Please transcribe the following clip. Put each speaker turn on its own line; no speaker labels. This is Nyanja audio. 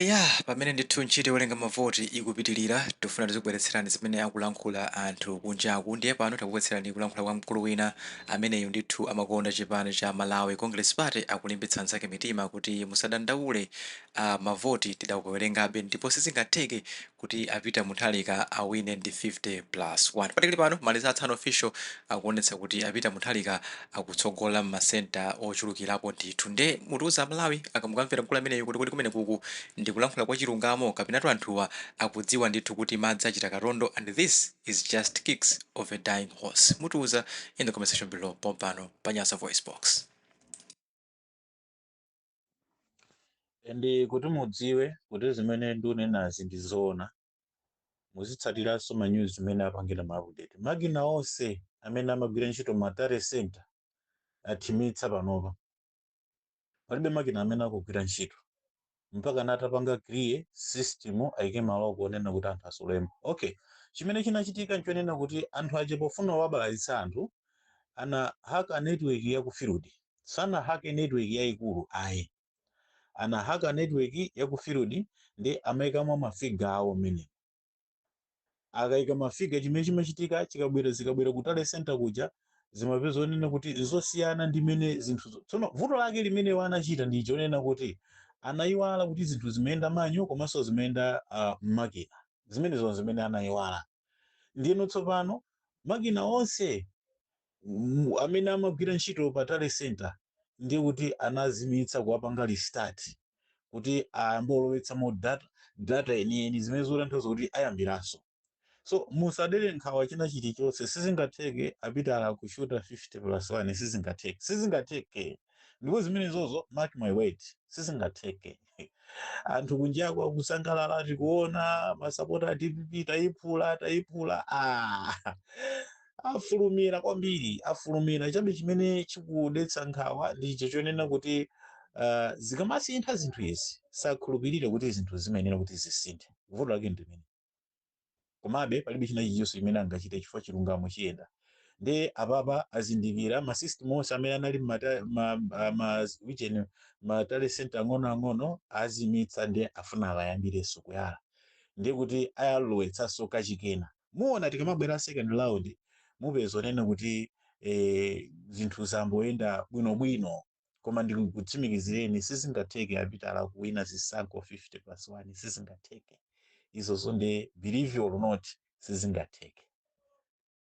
Ya, pamene ndithu ntchito yowerenga mavoti ikupitilira, tifuna tizikubweretserani zimene akulankhula anthu kunjaku. Ndiye pano takubweretserani kulankhula kwa mkulu wina ameneyu ndithu amakonda chipani cha Malawi Congress Party, akulimbitsa anzake mitima kuti musadandaule, mavoti tidakuwerengabe ndipo sizingatheke kuti a Peter Mutharika awine ndi 50 plus 1. Patikali pano ma results unofficial akuonetsa kuti a Peter Mutharika akutsogola m'masenta ochulukirapo ndithu. Nde mutiuza Amalawi akamukamvera mkulu ameneyu kuti kodi kumene kuku ndikulankhula kwa chilungamo kapenatu anthuwa akudziwa ndithu kuti madzi achita katondo and this is just kicks of a dying horse? Mutiuza in the comment section below pompano pa Nyasa Voice Box.
Ndi kuti mudziwe kuti zimene ndikunenazi ndi zoona, muzitsatiranso ma news zimene apangira ma update. Makina onse amene amagwira ntchito ma tally center athimitsa panopa. Palibe makina amene akugwira ntchito mpaka natapanga clear system, ayike ma lock onena kuti anthu asolemo. Okay, chimene chinachitika nchonena kuti anthu aja pofuna wabalalitsa anthu ana hacka network ya ku field. Sana hacke network yayikulu ayi, ana hacka network ya ku field ndi amayikamo ma figure awo mmene akayika ma figure. Chimene chimachitika, chikabwera, zikabwera ku tally center kuja, zimapeza onena kuti zosiyana ndi mene zinthu. Tsono vuto lake limene wanachita ndi chonena kuti anayiwala kuti zinthu zimayenda manual komanso zimayenda makina. Zimenezo zimene anayiwala. Ndiyeno tsopano makina onse amene amagwira ntchito pa tally center ndiye kuti anazimitsa, kuwapanga restart kuti ayambe olowetsamo data yeniyeni, zimene zikutanthauza kuti ayambiranso. So musadere nkhawa china chilichonse. Sizingatheke a Peter kushuta 50 plus 1. Sizingatheke, sizingatheke. Ndipo zimenezozo, mark my word, sizingatheke. Anthu kunjako akusangalala, tikuona masapota a DPP, tayiphula, tayiphula. Ah, afulumira kwambiri, afulumira chabe. Chimene chikudetsa nkhawa ndi icho chonena kuti zikamasintha zinthu izi, sakhulupirira kuti zinthu zimayenera kuti zisinthe. Vuto lake ndimene. Komabe palibe china chilichonse chimene angachite chifukwa chilungamo chiyenda. Ndi apapa azindikira ma system onse amene anali ma ujeni, ma tally center ang'onoang'ono azimitsa, ndi afuna akayambirenso kuyala, ndiye kuti ayalowetsanso kachikena. Muona tikamabwera second round, mupeza onena kuti zinthu zamboyenda bwinobwino. Koma ndikutsimikizireni, sizingatheke a Peter kuwina zisankho 50 plus 1. Sizingatheke izozo. Ndi believe or not, sizingatheke.